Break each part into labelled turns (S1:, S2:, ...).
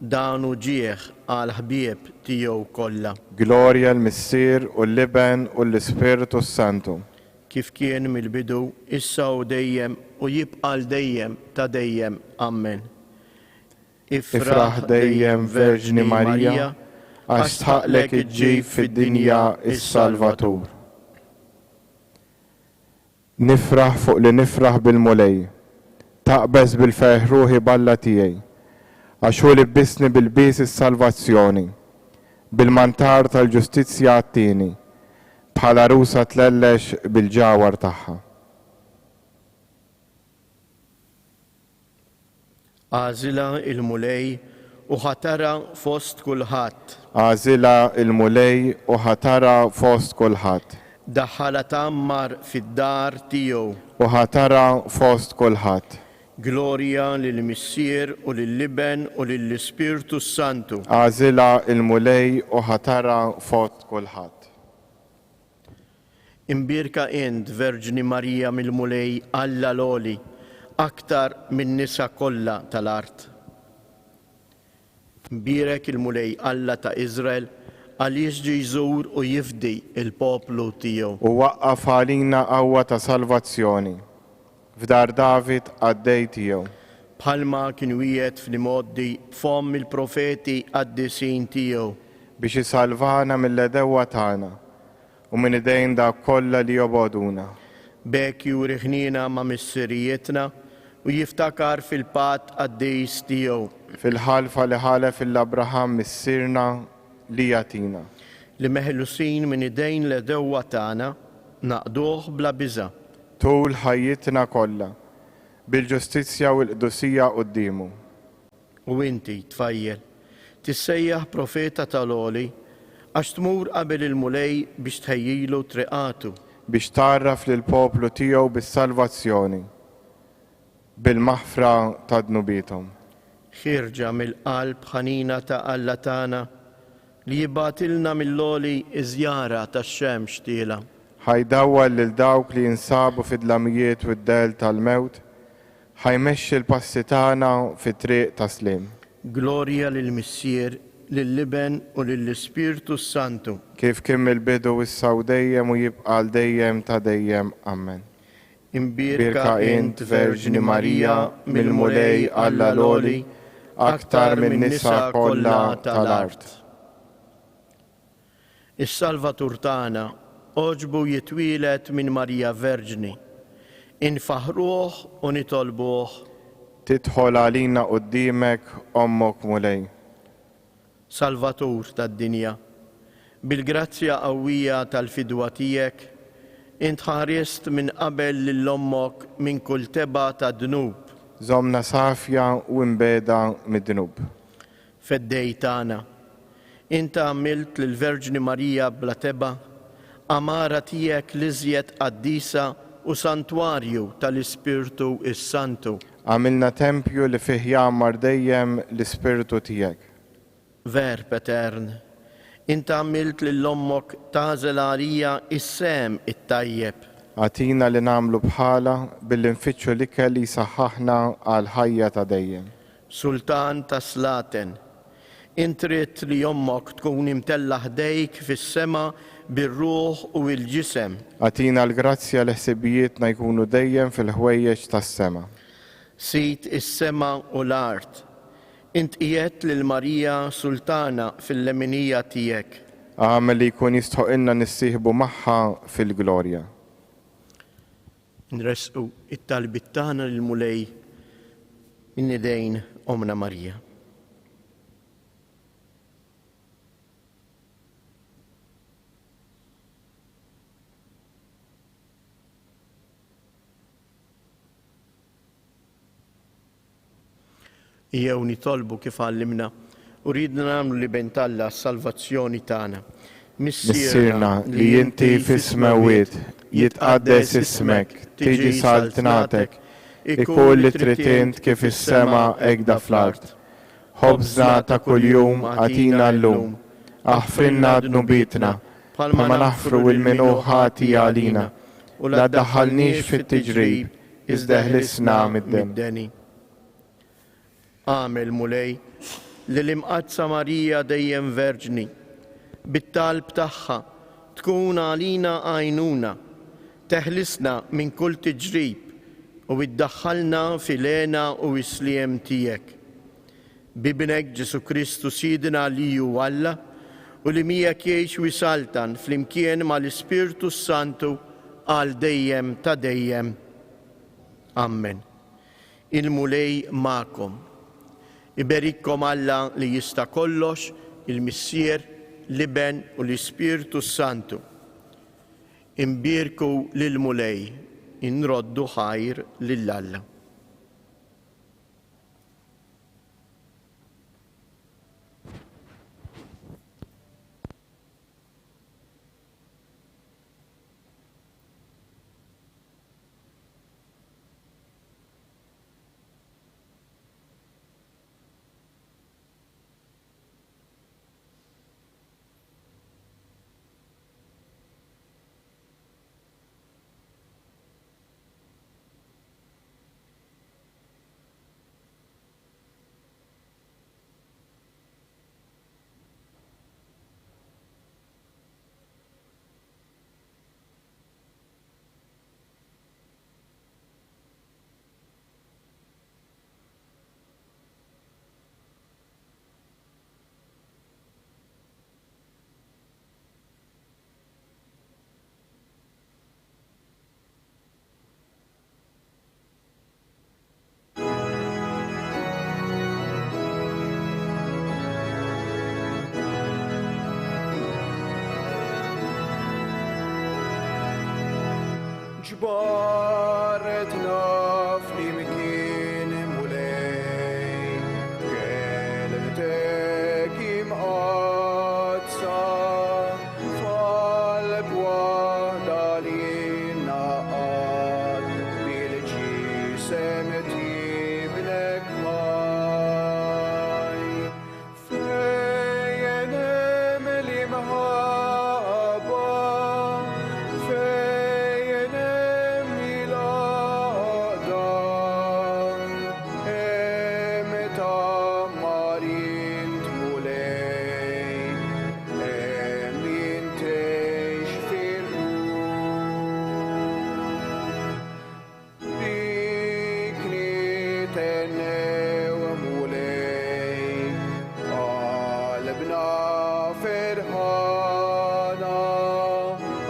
S1: Dan hu ġieħ għall-ħbieb tiegħu kollha.
S2: Glorja l-Missier u l-Iben u l-Ispirtu s-Santu.
S1: Kif kien mill-bidu, issa u dejjem, u jibqa' għal dejjem ta' dejjem. Ammen.
S2: Ifraħ dejjem Verġni Marija, għax stħaqqlek iġġib fid-dinja s-Salvatur. Nifraħ fuq li nifraħ bil-Mulej, taqbeż bil-ferħ ruħi b'Alla tiegħi, għax hu libbisni b'ilbies is-salvazzjoni, bil-mantar tal-ġustizzja għattieni, bħal għarusa tlellex bil-ġawhar tagħha.
S1: Għażilha l-Mulej u ħatarha fost kulħadd.
S2: Għażilha l-Mulej u ħatarha fost kulħadd.
S1: Daħħalha tgħammar fid-dar tiegħu.
S2: U ħatarha fost kulħadd.
S1: Glorja lill-Missier u lill-Iben u lill-Ispirtu s-Santu.
S2: Għażilha l-Mulej u ħatarha fost kulħadd.
S1: Imbierka int, Verġni Marija mill-Mulej Alla l-Għoli, aktar min-nisa kollha tal-art. Imbierek il-Mulej Alla ta' Iżrael, għaliex ġie jżur u jifdi l-poplu tiegħu.
S2: U waqqaf għalina qawwa ta' salvazzjoni. F'dar David qaddej tiegħu.
S1: Bħalma kien wiegħed fl-imgħoddi b'fomm il-profeti qaddisin tiegħu.
S2: Biex isalvana mill-għedewwa tagħna u minn idejn dawk kollha li jobogħduna.
S1: B'hekk juri ħniena ma' missirijietna u jiftakar fil-patt qaddis tiegħu.
S2: Fil-ħalfa li ħalef 'l Abraham missierna li jagħtina.
S1: Li meħlusin minn idejn l-għedewwa tagħna, naqduh bla biża'.
S2: Tul ħajjitna kollha, bil-ġustizzja u l-qdusija quddiemu.
S1: U inti, tfajjel, tissejjaħ profeta tal-Għoli, għax tmur qabel il-Mulej biex tħejjilu triqatu.
S2: Biex tgħarraf lill-poplu tiegħu bis-salvazzjoni, bil-maħfra ta' dnubiethom.
S1: Ħierġa mill-qalb ħanina ta' Alla tagħna, li jibgħatilna mill-għoli ż-żjara tax-xemx tielgħa.
S2: Ħa jdawwal lil dawk li jinsabu fid-dlamijiet u d-dell tal-mewt, ħa jmexxi l-passi tagħna fit-triq tas-sliem.
S1: Glorja lill-Missier, lill-Iben u lill-Ispirtu s-Santu.
S2: Kif kien mill-bidu, issa u dejjem u jibqa' għal dejjem ta' dejjem. Ammen.
S1: Imbierka int, Verġni Marija, mill-Mulej Alla l-Għoli, aktar min-nisa kollha tal-art. Is-Salvatur tagħna għoġbu jitwieled minn Marija Verġni. Infaħħruh u nitolbuh.
S2: Tidħol għalina quddiemek, Ommok Mulej.
S1: Salvatur tad-dinja. Bil-grazzja qawwija tal-fidwa tiegħek, int ħarist minn qabel lil ommok minn kull tebgħa ta' dnub.
S2: Żommna safja u imbiegħda mid-dnub.
S1: Feddej tagħna, int għamilt lill-Verġni Marija bla tebgħa, għamara tiegħek l-iżjed qaddisa u santwarju tal-Ispirtu s-Santu.
S2: Agħmilna tempju li fih jgħammar dejjem l-Ispirtu tiegħek.
S1: Verb etern, int għamilt lil ommok tagħżel għalija s-sehem it-tajjeb.
S2: Agħtina li nagħmlu bħalha billi nfittxu l-ikel li jsaħħaħna għall-ħajja ta' dejjem.
S1: Sultan tas-slaten, int ridt li ommok tkun imtellgħa ħdejk fis-sema bir-ruħ u l-ġisem.
S2: Agħtina l-grazzja li ħsibijietna jkunu dejjem fil-ħwejjeġ tas-sema.
S1: Sid is-sema u l-art, int qiegħedt lil Marija Sultana fil-leminija tiegħek.
S2: Agħmel li jkun jistħoqilna nissieħbu magħha fil-glorja.
S1: Nressqu t-talbiet tagħna lill-Mulej minn idejn Ommna Marija. Ejjew nitolbu kif għallimna u riedna nagħmlu l-Iben t'Alla għas-salvazzjoni tagħna.
S2: Missierna li inti fis-smewwiet, jitqaddes ismek, tiġi saltnatek, ikun li trid int kif fis-sema hekk da fl-art. Ħobżna ta' kuljum agħtina llum. Aħfrilna dnubietna, bħalma naħfru 'l min hu ħati għalina. U la ddaħħalniex fit-tiġrib, iżda eħlisna mid-deni.
S1: Agħmel, Mulej, li l-Imqaddsa Marija dejjem Verġni, bit-talb tagħha, tkun għalina għajnuna, teħlisna minn kull tiġrib u iddaħħalna fil-hena u s-sliem tiegħek. B'Ibnek Ġesù Kristu Sidna li hu Alla u li miegħek jgħix u jsaltan flimkien mal-Ispirtu s-Santu għal dejjem ta' dejjem. Ammen. Il-Mulej magħkom. Iberikkom Alla li jista' kollox, il-Missier, l-Iben u l-Ispirtu s-Santu. Imbierku lill-Mulej, inroddu ħajr lil Alla.
S2: Ġbartna flimkien Mulej, b'kelmtek imqaddsa, f'qalb waħda li naqgħad bil-ġisem t'Ibnek ħaj. Fejn hemm l-imħabba, fejn hemm il-għaqda, hemm tgħammar int Mulej, hemm int tgħix fil-qlub. Bik nithennew Mulej, qalbna ferħana,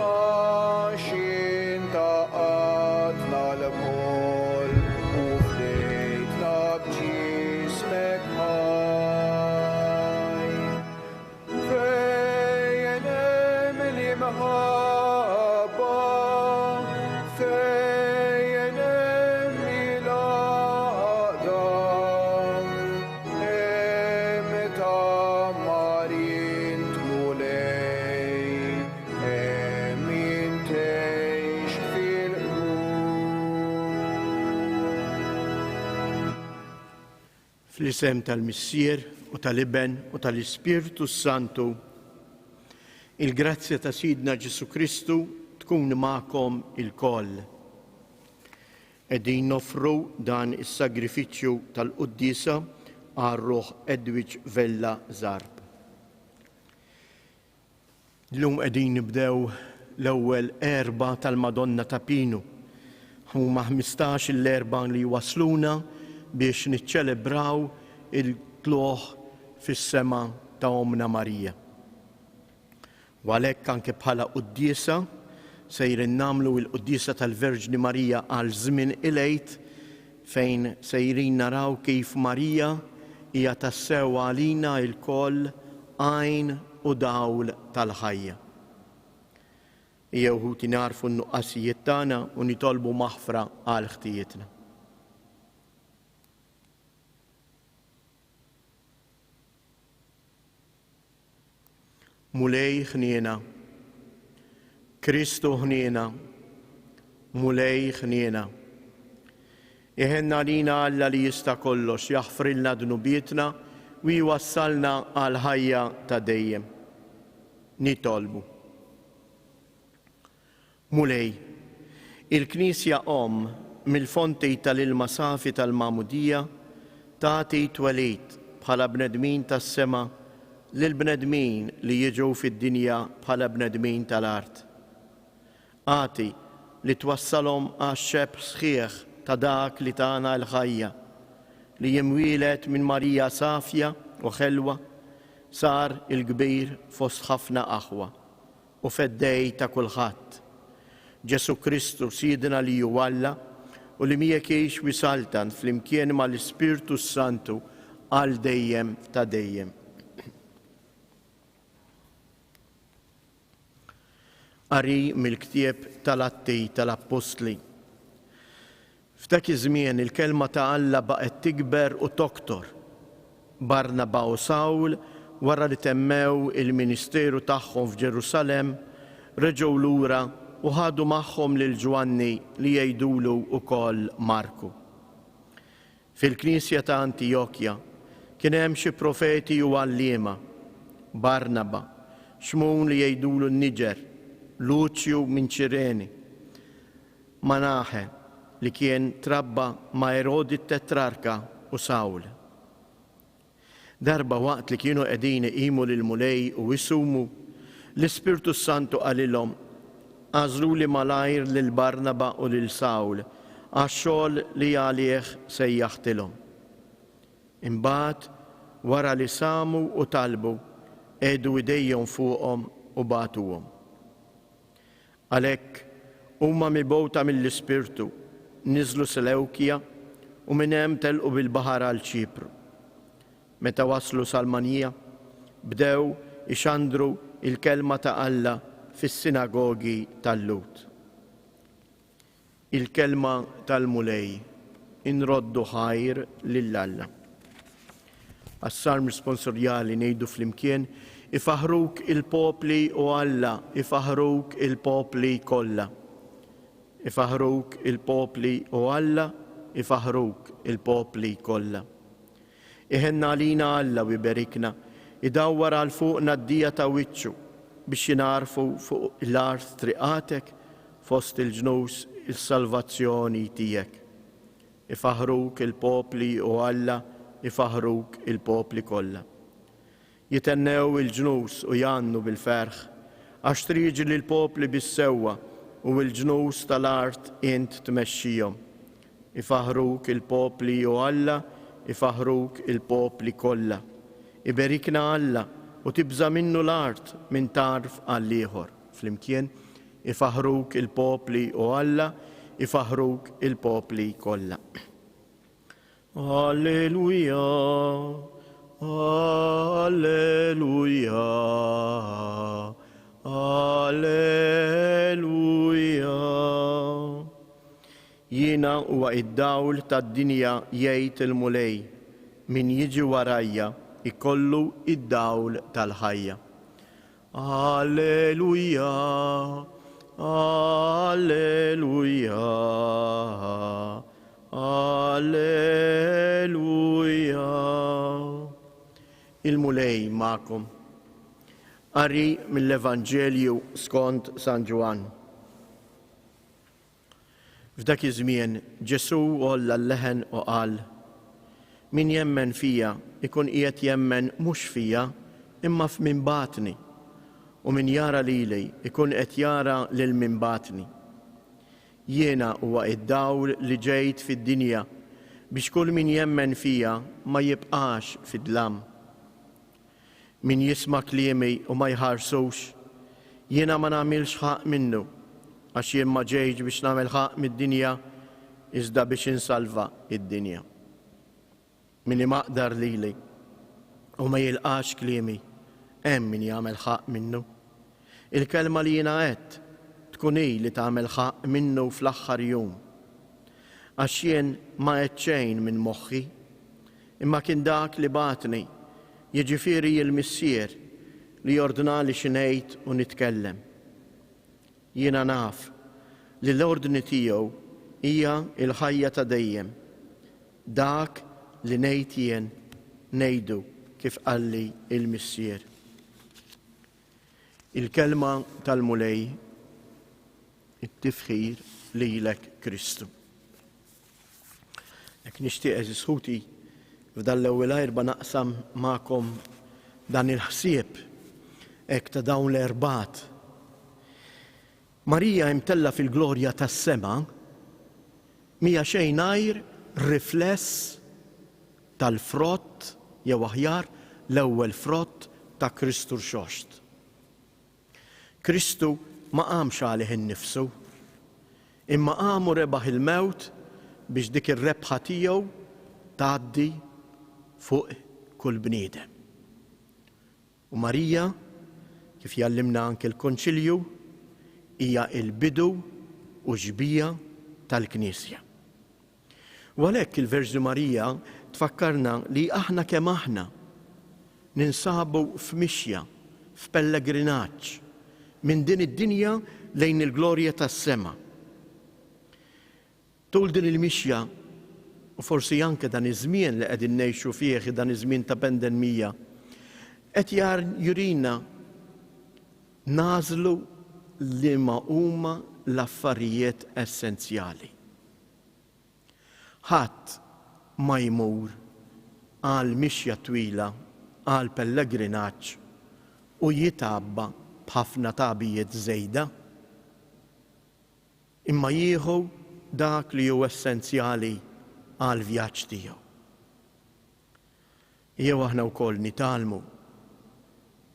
S2: għax int għaqqadtna lkoll u fdejtna b'ġismek ħaj. Fejn hemm l-imħabba, fejn hemm il-għaqda, hemm tgħammar int Mulej, hemm int tgħix fil-qlub.
S1: Fl-isem tal-Missier u tal-Iben u tal-Ispirtu s-Santu, il-grazzja ta' Sidna Ġesù Kristu tkun magħkom ilkoll. Qegħdin noffru dan is-sagrifiċċju tal-quddiesa għal ruħ Edwidge Vella Zarb. Illum qegħdin nibdew l-ewwel Erbgħa tal-Madonna ta' Pinu. Huma 15 il-Erbgħa li jwassluna biex niċċelebraw il-tlugħ fis-sema ta' Ommna Marija. U għalhekk anke bħala quddiesa sejrin nagħmlu l-quddiesa tal-Verġni Marija għal żmien il-Għid fejn sejrin naraw kif Marija hija tassew għalina lkoll għajn u dawl tal-ħajja. Ejjew ħuti nagħrfu n-nuqqasijiet tagħna u nitolbu maħfra għal ħtijietna. Mulej ħniena. Kristu ħniena. Mulej ħniena. Iħenn għalina Alla li jista' kollox, jaħfrilna dnubietna u jwassalna għall-ħajja ta' dejjem. Nitolbu. Mulej, il-Knisja Omm mill-fonti tal-ilma safi tal-Magħmudija tagħti twelid bħal. bħala bnedmin tas-sema lill-bnedmin li jiġu fid-dinja bħala bnedmin tal-art. Agħti li twassalhom għax-xebh sħiħ ta' dak li tana l-ħajja, li imwieled minn Marija safja u ħelwa, sar il-kbir fost ħafna aħwa u Feddej ta' kulħadd. Ġesù Kristu, Sidna li hu Alla, u li miegħek jgħix u jsaltan flimkien mal-Ispirtu s-Santu għal dejjem ta' dejjem. Qari mill-ktieb tal-Atti tal-Appostli. F'dak iż-żmien il-kelma ta' Alla baqgħet tikber u toktor. Barnaba u Sawl, wara li temmew il-ministeru tagħhom f'Ġerusalemm, reġgħu lura u ħadu magħhom lil Ġwanni li jgħidulu wkoll Marku. Fil-knisja ta' Antijokja kien hemm xi profeti u għalliema, Barnaba, Xmun li jgħidulu n-Niġer, Luċju minn Ċireni, Manaħe, li kien trabba ma' Erodi t-Tetrarka, u Sawl. Darba waqt li kienu qegħdin iqimu lill-Mulej u jsumu, l-Ispirtu s-Santu qalilhom, Agħżluli malajr lil Barnaba u lil Sawl għax-xogħol li għalih sejjaħtilhom. Imbagħad, wara li samu u talbu, qiegħdu idejhom fuqhom u bagħtuhom. Għalhekk, huma mibgħuta mill-Ispirtu, niżlu Selewkija u minn hemm telqu bil-baħar għal Ċipru. Meta waslu Salmanija, bdew ixandru l-kelma ta' Alla fis-sinagogi tal-Lhud. Il-Kelma tal-Mulej, inroddu ħajr lil Alla. Għas-Salm Risponsorjali ngħidu flimkien, Ifaħħruk il-popli, o Alla, ifaħħruk il-popli kollha. Ifaħħruk il-popli, o Alla, ifaħħruk il-popli kollha. Iħenn għalina Alla u jberikna, idawwar għal fuqna d-dija ta' wiċċu, biex jingħarfu fuq l-art triqatek, fost il-ġnus is-salvazzjoni tiegħek. Ifaħħruk il-popli, o Alla, ifaħħruk il-popli kollha. Jithennew il-ġnus u jgħannu bil-ferħ, għax trieġi lill-popli bis-sewwa u l-ġnus tal-art int tmexxihom. Ifaħħruk il-popli, o Alla, ifaħħruk il-popli kollha. Iberikna Alla, u tibża' minnu l-art minn tarf għall-ieħor. Flimkien, ifaħħruk il-popli, o Alla, ifaħħruk il-popli kollha. Alleluja, Alleluja, Alleluja. Jiena huwa id-dawl tad-dinja jgħid il-Mulej, min jiġi warajja jkollu id-dawl tal-ħajja. Alleluja, Alleluja, Alleluja. Il-Mulej magħkom. Qari mill-Evanġelju skont San Ġwann. F'dak iż-żmien Ġesù għolla l-leħen u qal, Min jemmen fija jkun qiegħed jemmen mhux fija, imma f'min bagħatni. U min jara lili jkun qed jara lil min bagħatni. Jiena huwa id-dawl li ġejt fid-dinja biex kull min jemmen fija ma jibqax fid-dlam. Min jisma' kliemi u ma jħarsux, jiena ma nagħmilx ħaqq minnu, għax jien ma ġejtx biex nagħmel ħaqq mid-dinja, iżda biex insalva d-dinja. Min imaqdar lili u ma jilqax kliemi, hemm min jagħmel ħaqq minnu. Il-kelma li jiena għedt tkun hi li tagħmel ħaqq minnu fl-aħħar jum. Għax jien ma għedt xejn minn moħħi, Imma kien dak li bagħatni, jiġifieri l-Missier, li ordnali xi ngħid u nitkellem. Jiena naf li l-ordni tiegħu hija l-ħajja ta' dejjem. Dak li ngħid jien, ngħidu kif qalli l-Missier. Il-kelma tal-Mulej, it-tifħir lilek Kristu. Hekk nixtieq għeżież ħuti, F'dan l-ewwel Erbgħa naqsam magħkom dan il-ħsieb hekk ta' dawn l-erbgħat. Marija imtellgħa fil-glorja tas-sema mhija xejn għajr rifless tal-frott jew aħjar l-ewwel frott ta' Kristu Rxoxt. Kristu ma qamx għalih innifsu, imma qam u rebaħ il-mewt biex dik ir-rebħa tiegħu tgħaddi fuq kull bniedem. U Marija, kif jgħallimna anke l-Konċilju, hija l-bidu u x-xbieha tal-Knisja. U għalhekk il-Verġni Marija tfakkarna li aħna kemm aħna ninsabu f'mixja, f'pellegrinaġġ, minn din id-dinja lejn il-glorja tas-sema. Tul din il-mixja, u forsi anke dan iż-żmien li qegħdin ngħixu fih, dan iż-żmien ta' pendenmija, qed jurina nagħżlu liema huma l-affarijiet essenzjali. Ħadd ma jmur għal mixja twila, għal pellegrinaġġ u jitgħabba b'ħafna tagħbijiet żejda. Imma jieħu dak li hu essenzjali għall-vjaġġ tiegħu. Jew aħna wkoll nitgħallmu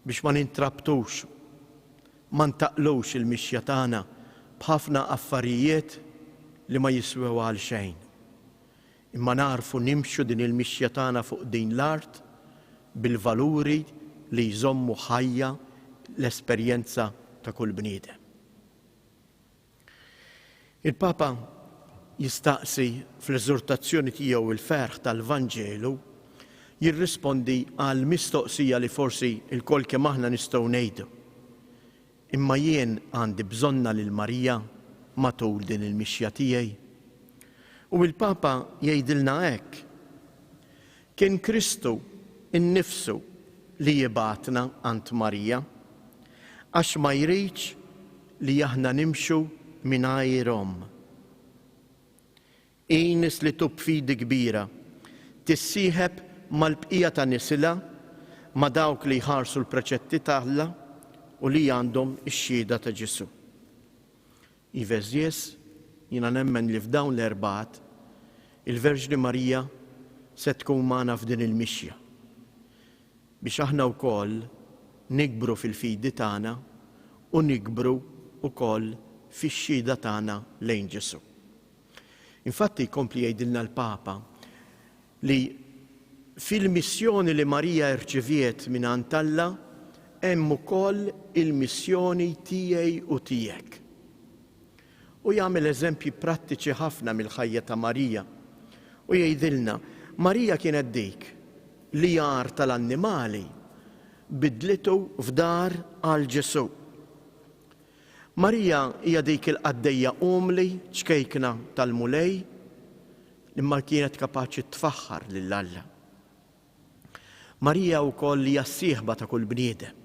S1: biex ma nintrabtux, ma ntaqqlux il-mixja tagħna b'ħafna affarijiet li ma jiswew għal xejn. Imma nagħrfu nimxu din il-mixja tagħna fuq din l-art bil-valuri li jżommu ħajja l-esperjenza ta' kull bniedem. Il-Papa jistaqsi fl-eżortazzjoni tiegħu Il-Ferħ tal-Vanġelu jirrispondi għal mistoqsija li forsi lkoll kemm aħna nistgħu ngħidu, Imma jien għandi bżonnha lil Marija matul din il-mixja tiegħi? U l-Papa jgħidilna hekk, Kien Kristu nnifsu li jibgħatna għand Marija, għax ma jridx li aħna nimxu mingħajr omm. Hi nislitu b'fidi kbira, tissieħeb mal-bqija ta' nisilha, ma' dawk li jħarsu l-preċetti t'Alla u li għandhom ix-xhieda ta' Ġesù. Iva għeżież, jiena nemmen li f'dawn l-Erbgħat, il-Verġni Marija se tkun magħna f'din il-mixja, biex aħna wkoll nikbru fil-fidi tagħna u nikbru wkoll fix-xhieda tagħna lejn Ġesù. Infatti jkompli jgħidilna l-Papa li fil-missjoni li Marija rċiviet mingħand Alla hemm ukoll il-missjoni tiegħi u tiegħek. U jagħmel eżempji prattiċi ħafna mill-ħajja ta' Marija. U jgħidilna, Marija kienet dik li għar tal-annimali bidlitu f'dar għal Ġesù. Marija hija dik il-qaddejja umli, ċkejkna tal-Mulej, imma kienet kapaċi tfaħħar lil Alla. Marija wkoll hija s-sieħba ta' kull bniedem,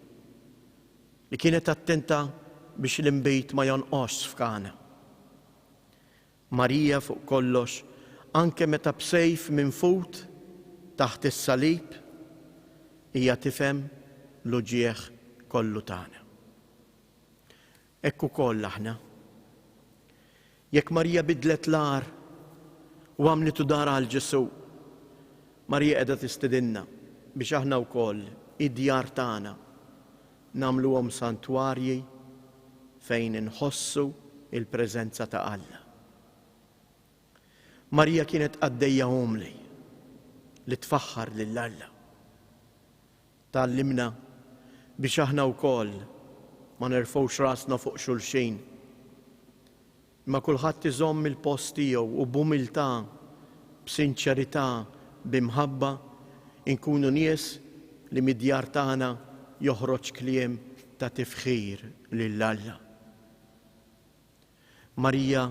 S1: li kienet attenta biex l-inbid ma jonqosx f'Kana. Marija fuq kollox, anke meta b'sejf minfud taħt is-salib, hija tifhem l-uġigħ kollu tagħna. Hekk ukoll aħna. Jekk Marija bidlet l-għar u għamlitu dar għal Ġesù, Marija qiegħda tistedinna biex aħna wkoll id-djar tagħna nagħmluhom santwarji fejn inħossu l-preżenza ta' Alla. Marija kienet qaddejja umli li tfaħħar lil Alla. Tgħallimna biex aħna wkoll ma nerfgħux rasna fuq xulxin, imma kulħadd iżomm il-post tiegħu u b'umiltà, b'sinċerità, b'imħabba, inkunu nies li mid-djar tagħna joħroġ kliem ta' tifħir lil Alla. Marija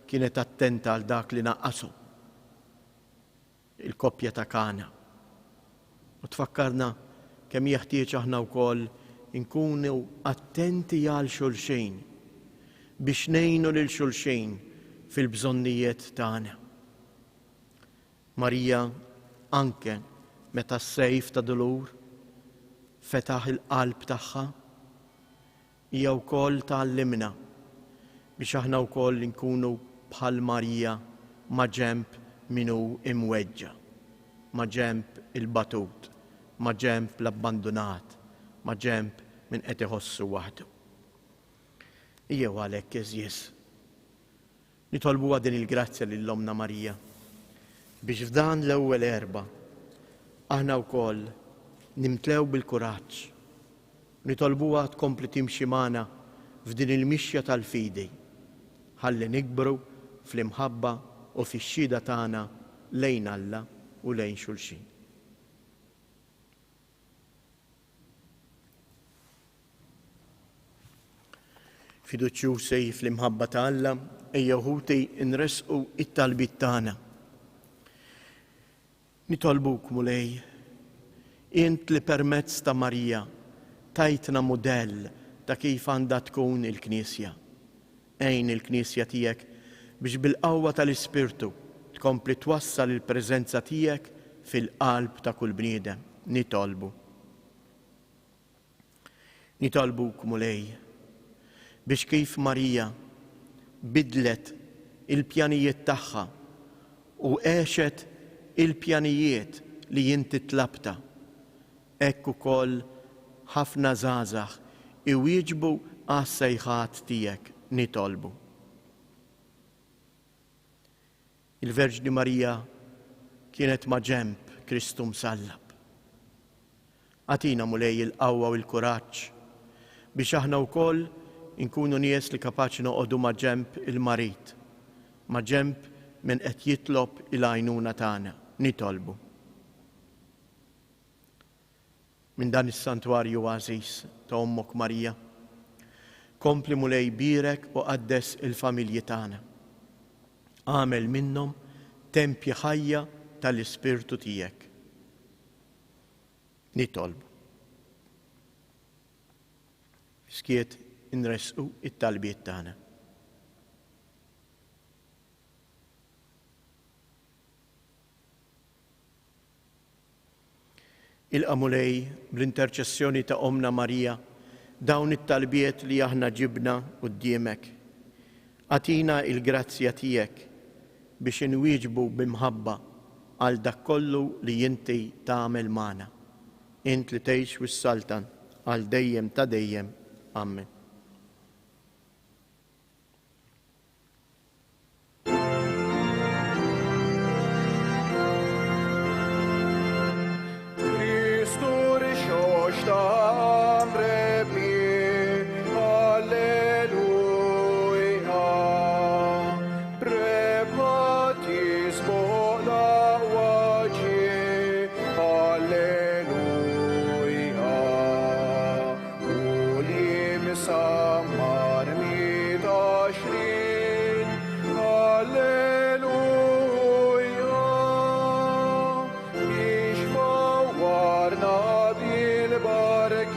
S1: kienet attenta għal dak li naqqashom. il-koppja ta' Kana. U tfakkarna kemm jeħtieġ aħna wkoll inkunu attenti għal xulxin biex ngħinu lil xulxin fil-bżonnijiet tagħna. Marija anke meta s-sejf ta' dulur fetaħ il-qalb tagħha, hija wkoll tgħallimna biex aħna wkoll inkunu bħal Marija maġenb min hu imweġġa', maġenb il-batut, maġenb l-abbandunat, maġenb min qed iħossu waħdu. Ejjew għalhekk għeżież, nitolbuha din il-grazzja lil Ommna Marija biex f'dan l-ewwel Erbgħa aħna wkoll nimtlew bil-kuraġġ. Nitolbuha tkompli timxi magħna f'din il-mixja tal-fidi ħalli nikbru fl-imħabba u fix-xhieda tagħna lejn Alla u lejn xulxin. Fiduċjużi fl-imħabba ta' Alla, ejjew ħuti nressqu it-talbiet tagħna. Nitolbuk, Mulej, int li permezz ta' Marija tajtna mudell ta' kif għandha tkun il-Knisja. Għin il-Knisja tiegħek biex bil-qawwa tal-Ispirtu tkompli twassal il-preżenza tiegħek fil-qalb ta' kull bniedem. Nitolbu. Nitolbuk, Mulej, biex kif Marija bidlet il-pjanijiet tagħha u għexet il-pjanijiet li inti tlabtha, hekk ukoll ħafna żgħażagħ iwieġbu għas-sejħat tiegħek. Nitolbu. Il-Verġni Marija kienet maġenb Kristu msallab. Agħtina, Mulej, il-qawwa u l-kuraġġ biex aħna wkoll inkunu nies li kapaċi noqogħdu maġenb il-marid, maġenb min qed jitlob il-għajnuna tagħna. Nitolbu. Minn dan is-santwarju għażiż ta' Ommok Marija, kompli Mulej bierek u qaddes il-familji tagħna. Agħmel minnhom tempji ħajja tal-Ispirtu tiegħek. Nitolbu. Skiet inressqu it-talbiet tagħna. Ilqa' Mulej bl-interċessjoni ta' Ommna Marija dawn it-talbiet li aħna ġibna quddiemek. Agħtina il-grazzja tiegħek biex inwieġbu b'imħabba għal dak kollu li inti tagħmel magħna. Int li tgħix u ssaltan għal dejjem ta' dejjem. Ammen.
S2: Kristu rxoxta mrebbi, Alleluja. Rebħa tisboq l-aqwa ġie, Alleluja. U li msammar mit għaxrin, Alleluja. Biex fawwarna bil-barkiet,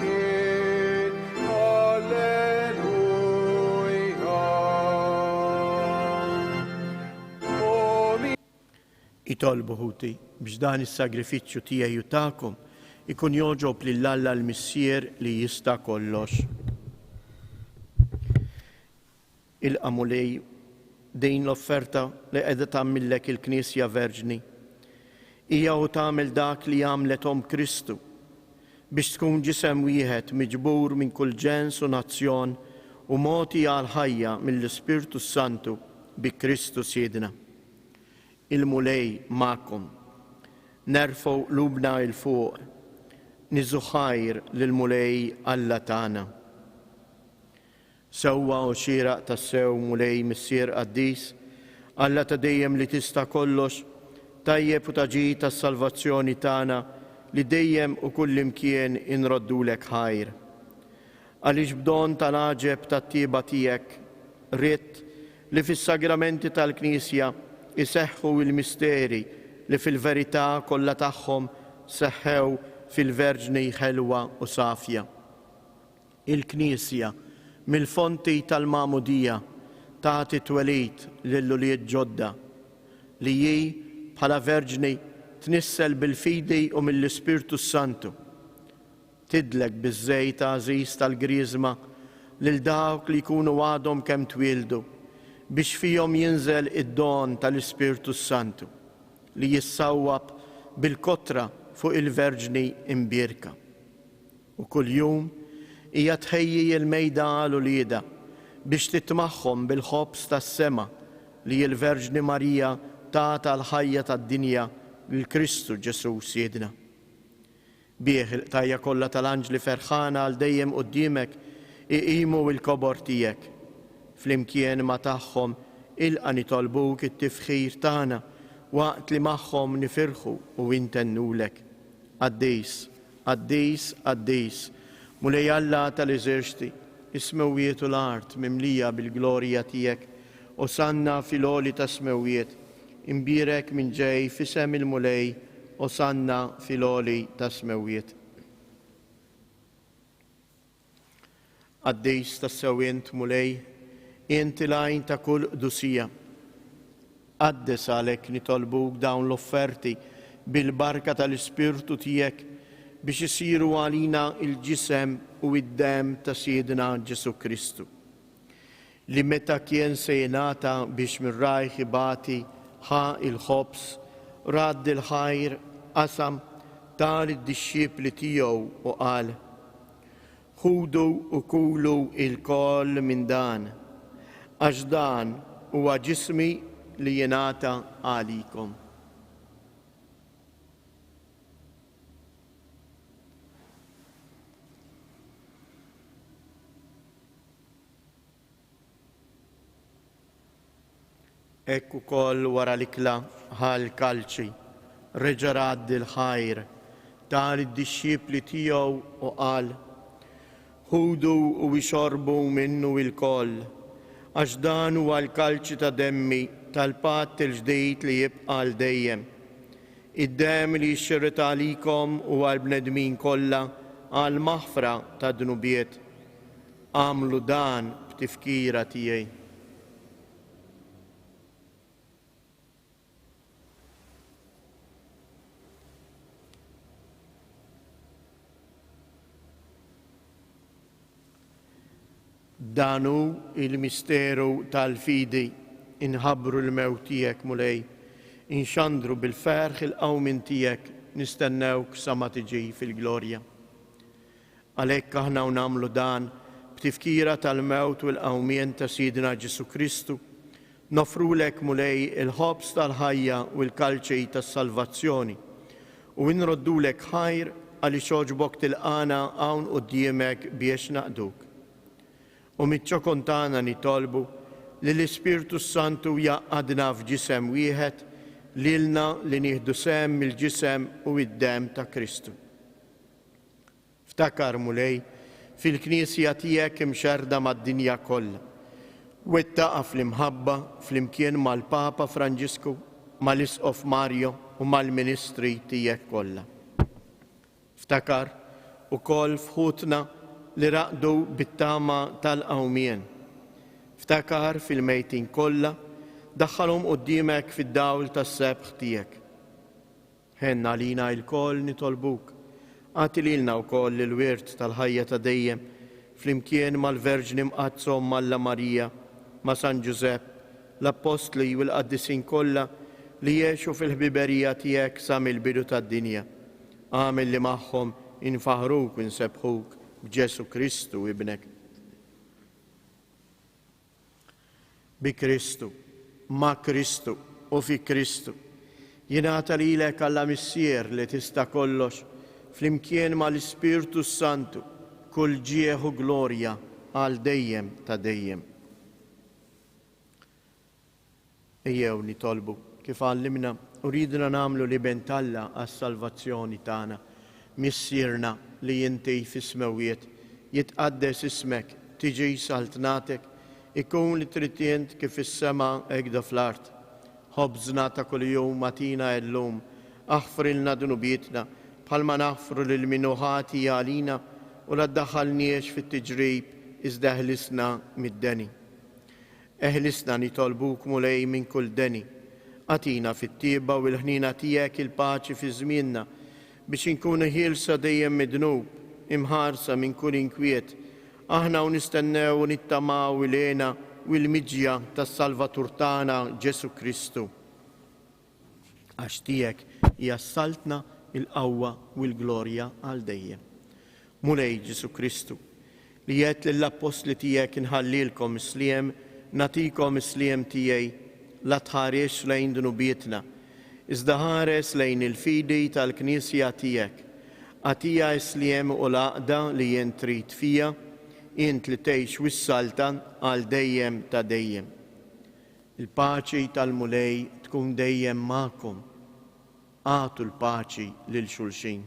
S2: Alleluja. O
S1: Itolbu ħuti biex dan is-sagrifiċċju tiegħi u tagħkom ikun jogħġob lil Alla l-Missier li jista' kollox. Ilqa' Mulej din l-offerta li qiegħda tagħmillek il-Knisja Verġni. Hija u tagħmel dak li għamlet Omm Kristu biex tkun ġisem wieħed miġbur minn kull ġens u nazzjon u mogħti għall-ħajja mill-Ispirtu s-Santu bi Kristu Sidna. Il-Mulej magħkom. Nerfgħu qlubna 'l fuq, niżżu ħajr lill-Mulej Alla tagħna. Sewwa u xieraq tassew, Mulej Missier qaddis, Alla ta' dejjem li tista' kollox, tajjeb u ta' ġid għas-salvazzjoni tagħna li dejjem u kullimkien inroddulek ħajr. Għaliex b'don tal-għaġeb tat-tjieba tiegħek ridt li fis-sagramenti tal-Knisja jseħħu l-misteri li fil-verità kollha tagħhom seħħew fil-Verġni ħelwa u safja. Il-Knisja, mill-fonti tal-Magħmudija, tagħti twelid lil ulied ġodda, li hi, bħala Verġni, tnissel bil-fidi u mill-Ispirtu s-Santu. Tidlek biż-żejt għażiż tal-Griżma lil dawk li jkunu għadhom kemm twieldu, biex fihom jinżel id-don tal-Ispirtu s-Santu, li jissawwab bil-kotra fuq il-Verġni Imbierka. U kuljum hija tħejji l-mejda għal uliedha biex titmagħhom bil-ħobż tas-sema li l-Verġni Marija tat għall-ħajja tad-dinja lil Kristu Ġesù Sidna. Bih il-qtajja kollha tal-anġli ferħana għal dejjem quddiemek iqimu l-kobor tiegħek. Flimkien ma' tagħhom ilqa' nitolbuk it-tifħir tagħna waqt li magħhom nifirħu u intennulek. Qaddis, qaddis, qaddis, Mulej Alla tal-eżerċti, is-smewwiet u l-art mimlija bil-glorja tiegħek, Osanna fil-għoli tas-smewwiet. Imbierek min ġej f'isem il-Mulej, Osanna fil-għoli tas-smewwiet. Qaddis tassew int, Mulej, int il-għajn ta' kull qdusija. Qaddes għalhekk nitolbuk dawn l-offerti bil-barka tal-Ispirtu tiegħek biex isiru għalina l-ġisem u d-demm ta' Sidna Ġesù Kristu. Li meta kien se jingħata biex minn rajh ibati, ħa l-ħobż, radd il-ħajr, qasam, ta lid-dixxipli tiegħu u qal, Ħudu u kulu lkoll minn dan, għax dan huwa ġismi li jingħata għalikom. Hekk ukoll wara l-ikla ħa l-kalċi, reġa' radd il-ħajr, ta lid-dixxipli tiegħu u qal, Ħudu u ixorbu minnu ilkoll, għax dan huwa l-kalċi ta' demmi tal-patt il-ġdid li jibqa' għal dejjem. Id-demm li jixxerred għalikom u għall-bnedmin kollha għall-maħfra tad-dnubiet. Agħmlu dan b'tifkira tiegħi. Dan hu l-misteru tal-fidi, inħabbru l-mewt tiegħek, Mulej, inxandru bil-ferħ il-qawmien tiegħek, nistennewk sa ma tiġi fil-glorja. Għalhekk aħna u nagħmlu dan b'tifkira tal-mewt u l-qawmien ta' Sidna Ġesù Kristu, noffrulek, Mulej, il-ħobż tal-ħajja u l-kalċi tas-salvazzjoni, u nroddulek ħajr għaliex għoġbok tilqagħna hawn quddiemek biex naqduk. U miċ-ċokon tagħna nitolbu li l-Ispirtu s-Santu jgħaqqadna f'ġisem wieħed lilna li nieħdu sehem mill-ġisem u d-demm ta' Kristu. Ftakar, Mulej, fil-Knisja tiegħek imxerrda mad-dinja kollha. Wettaqha fl-imħabba flimkien mal-Papa Franġisku, mal-Isqof Mario u mal-ministri tiegħek kollha. Ftakar ukoll f'ħutna li raqdu bit-tama tal-qawmien. Ftakar fil-mejtin kollha, daħħalhom quddiemek fid-dawl tas-sebħ tiegħek. Ħenn għalina ilkoll nitolbuk. Agħti lilna wkoll il-wirt tal-ħajja ta' dejjem, flimkien mal-Verġni Mqaddsa Omm Alla Marija, ma' San Ġużepp, l-Appostli u l-qaddisin kollha li għexu fil-ħbiberija tiegħek sa mill-bidu tad-dinja. Agħmel li magħhom infaħħruk u nsebbħuk b'Ġesù Kristu Ibnek. Bi Kristu, ma' Kristu u fi Kristu, jingħata lilek Alla Missier li tista' kollox, flimkien ma' l-Ispirtu s-Santu, kull ġieħ u glorja għal dejjem ta' dejjem. Ejjew nitolbu, kif għallimna u riedna nagħmlu l-Iben t'Alla għas-salvazzjoni tagħna. Missierna li inti fis-smewwiet, jitqaddes ismek, tiġi saltnatek, ikun li trid int kif fis-sema hekk fl-art. Ħobżna ta' kuljum agħtina llum, aħfrilna dnubietna, bħalma naħfru lil min hu ħati għalina, u la ddaħħalniex fit-tiġrib, iżda eħlisna mid-deni. Eħlisna nitolbuk Mulej minn kull deni. Agħtina fit-tjieba u l-ħniena tiegħek il-paċi fi żmienna, biex inkunu ħielsa dejjem mid-dnub, imħarsa minn kull inkwiet, aħna u nistennew u nittamaw il-hena u l-miġja tas-Salvatur tagħna Ġesù Kristu. Għax tiegħek hija s-saltna, il-qawwa u l-glorja għal dejjem. Mulej Ġesù Kristu, li għedt lill-appostli tiegħek inħallilkom is-sliem, nagħtikom is-sliem tiegħi, la tħarisx lejn dnubietna, iżda ħares lejn il-fidi tal-Knisja tiegħek. Agħtiha s-sliem u l-għaqda li int trid fiha, int li tgħix u ssaltan għal dejjem ta' dejjem. Il-paċi tal-Mulej tkun dejjem magħkom. Agħtu l-paċi lil xulxin.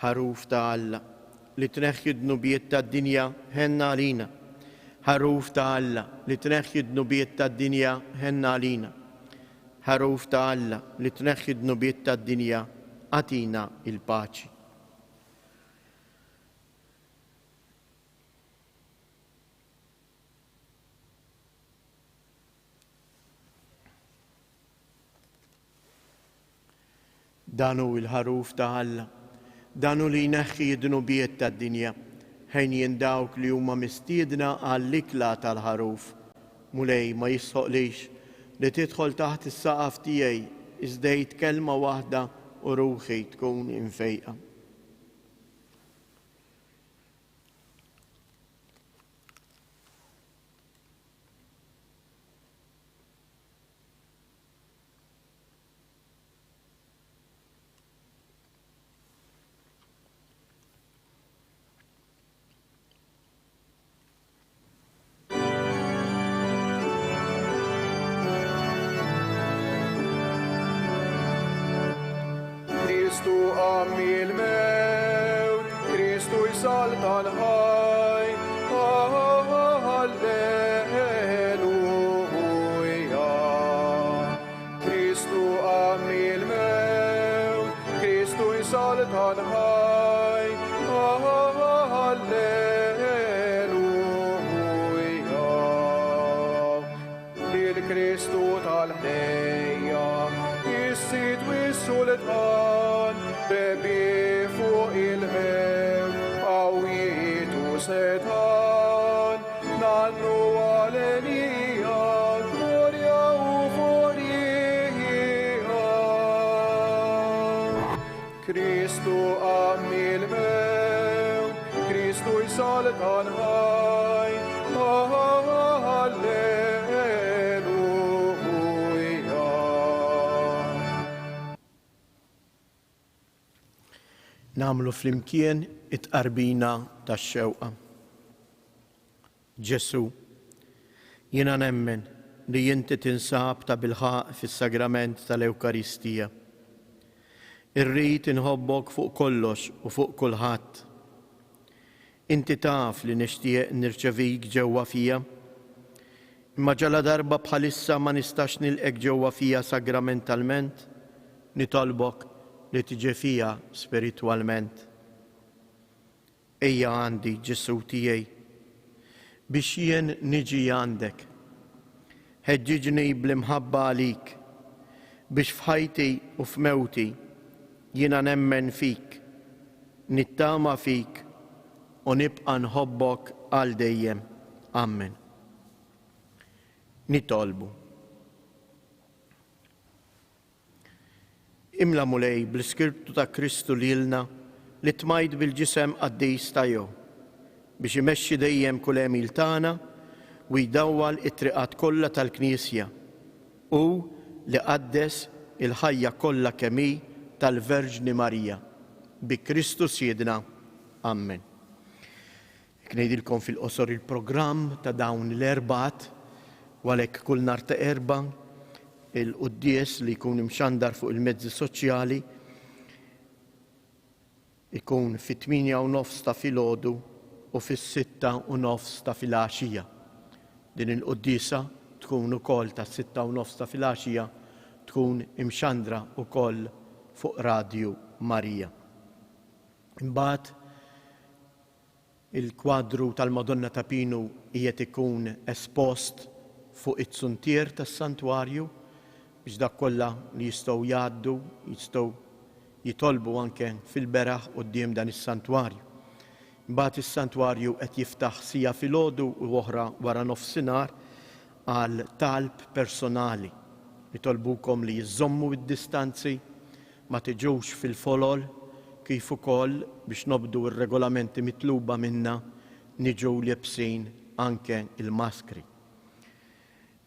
S1: Ħaruf ta' Alla, li tneħħi d-dnubiet tad-dinja, ħenn għalina. Ħaruf ta' Alla, li tneħħi d-dnubiet tad-dinja, ħenn għalina. Ħaruf ta' Alla, li tneħħi d-dnubiet tad-dinja, agħtina l-paċi. Dan hu l-Ħaruf ta' Alla, dan hu li jneħħi d-dnubiet tad-dinja. Henjin dawk li huma mistiedna għall-ikla tal-Ħaruf. Mulej, ma jistħoqlix li tidħol taħt is-saqaf tiegħi, iżda għid kelma waħda u ruħi tkun imfejqa.
S2: Kristu qam mill-mewt, Kristu jsaltan ħaj, Alleluja. Kristu qam mill-mewt, Kristu jsaltan ħaj, Alleluja. Lil Kristu tal-ħnejja, is-Sid u s-Sultan, rebbieħ fuq il-mewt, qawwiet u setgħan, ngħannu għalenija, glorja u forija. Kristu qam mill-mewt, Kristu jsaltan ħaj, Alleluja.
S1: Nagħmlu flimkien it-tqarbina tax-xewqa. Ġesù, jiena nemmen li inti tinsab tabilħaqq fis-Sagrament tal-Ewkaristija. Irrid inħobbok fuq kollox u fuq kulħadd. Inti taf li nixtieq nirċevik ġewwa fija. Imma ġaladarba bħalissa ma nistax nilqgħek ġewwa fija sagramentalment, nitolbok li tiġi fija spiritwalment. Ejja għandi, Ġesù tiegħi, biex jien niġi għandek. Ħeġġiġni bl-imħabba għalik, biex f'ħajti u f'mewti jiena nemmen fik, nittama fik u nibqa' nħobbok għal dejjem. Ammen. Nitolbu. Imla Mulej bl-Iskirtu ta' Kristu lilna li tmajt bil-ġisem qaddis tiegħu, biex imexxi dejjem kull għemil tagħna u jdawwal it-triqat kollha tal-Knisja, hu li qaddes il-ħajja kollha kemm hi tal-Verġni Marija. Bi Kristu Sidna. Ammen. Jekk ngħidilkom fil-qosor il-programm ta' dawn l-Erbgħat, u għalhekk kull nhar ta' Erbgħa il-quddies li jkun imxandar fuq il-mezzi soċjali ikun fit-tmienja u nofs ta' filgħodu u fis-6:30 ta' filgħaxija. Din il-quddiesa tkun ukoll tas-6:30 ta' filgħaxija tkun imxandra wkoll fuq Radju Marija. Imbagħad. Il-kwadru tal-Madonna ta' Pinu qiegħed ikun espost fuq it-zuntier tas-santwarju biex dak kollha li jistgħu jgħaddu jistgħu jitolbu anke fil-beraħ quddiem dan is-santwarju. Imbagħad is-santwarju qed jiftaħ siegħa filgħodu u oħra wara nofsinhar għal talb personali. Nitolbukom li żżommu d-distanzi, ma tiġux fil-folol, kif ukoll biex nobdu r-regolamenti mitluba minna niġu liebsin anke l-maskri.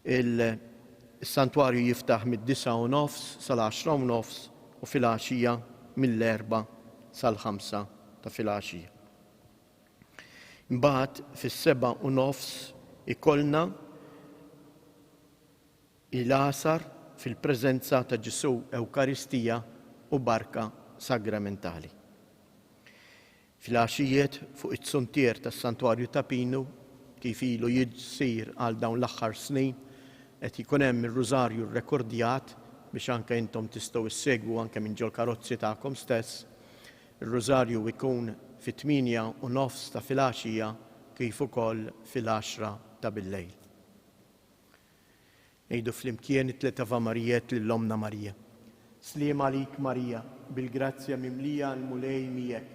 S1: Il-santwarju jiftaħ mid-disgħa u nofs sal-għaxra u nofs u filgħaxija mill-erbgħa sal-ħamsa ta' filgħaxija. Imbagħad fis-7:30 ikollna il-għasar fil-preżenza ta' Ġesù Ewkaristija u Barka Sagramentali. Filgħaxijiet fuq iz-zuntier tas-Santwarju ta' Pinu, kif ilu jsir għal dawn l-aħħar snin, qed jkun hemm ir-Rużarju rrekordjat biex anke intom tistgħu issegwu anke minn ġol-karozzi tagħkom stess. Ir-Rużarju jkun fit-8:30 ta' filgħaxija kif ukoll fil-għaxra ta' billejl. Ngħidu flimkien it-tliet Ave Marijet lil Ommna Marija. Sliem għalik Marija, bil-grazzja mimlija l-Mulej miegħek.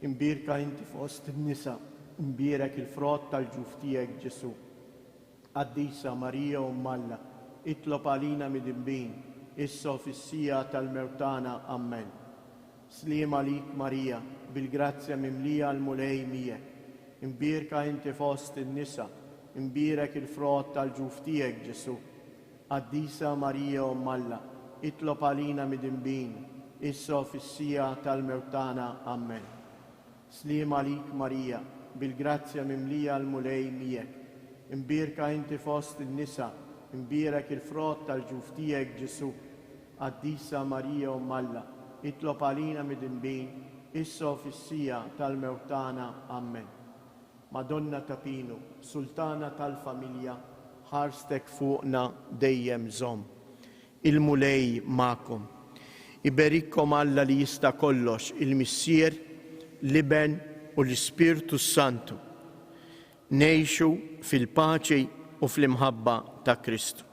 S1: Imbierka inti fost in-nisa, imbierek il-frott tal-ġuf tiegħek Ġesù. Qaddisa Marija Omm Alla, itlob għalina midinbin, issa u fis-siegħa tal-mewt tagħna. Ammen. Sliem għalik Marija, bil-grazzja mimlija l-Mulej miegħek. Imbierka inti fost in-nisa, imbierek il-frott tal-ġuf tiegħek Ġesù. Qaddisa Marija Omm Alla, itlob għalina midinbin, issa u fis-siegħa tal-mewt tagħna. Ammen. Sliem għalik Marija, bil-grazzja mimlija l-Mulej miegħek. Imbierka inti fost in-nisa, imbierek il-frott tal-ġuf tiegħek Ġesù. Qaddisa Marija Omm Alla, itlob għalina midinbin, issa u fis-siegħa tal-mewt tagħna. Ammen. Madonna ta' Pinu, Sultana tal-familja, ħarstek fuqna dejjem żomm. Il-Mulej magħkom. Iberikkom Alla li jista' kollox, il-Missier, l-Iben u l-Ispirtu s-Santu. Ngħixu fil-paċi u fl-imħabba ta' Kristu.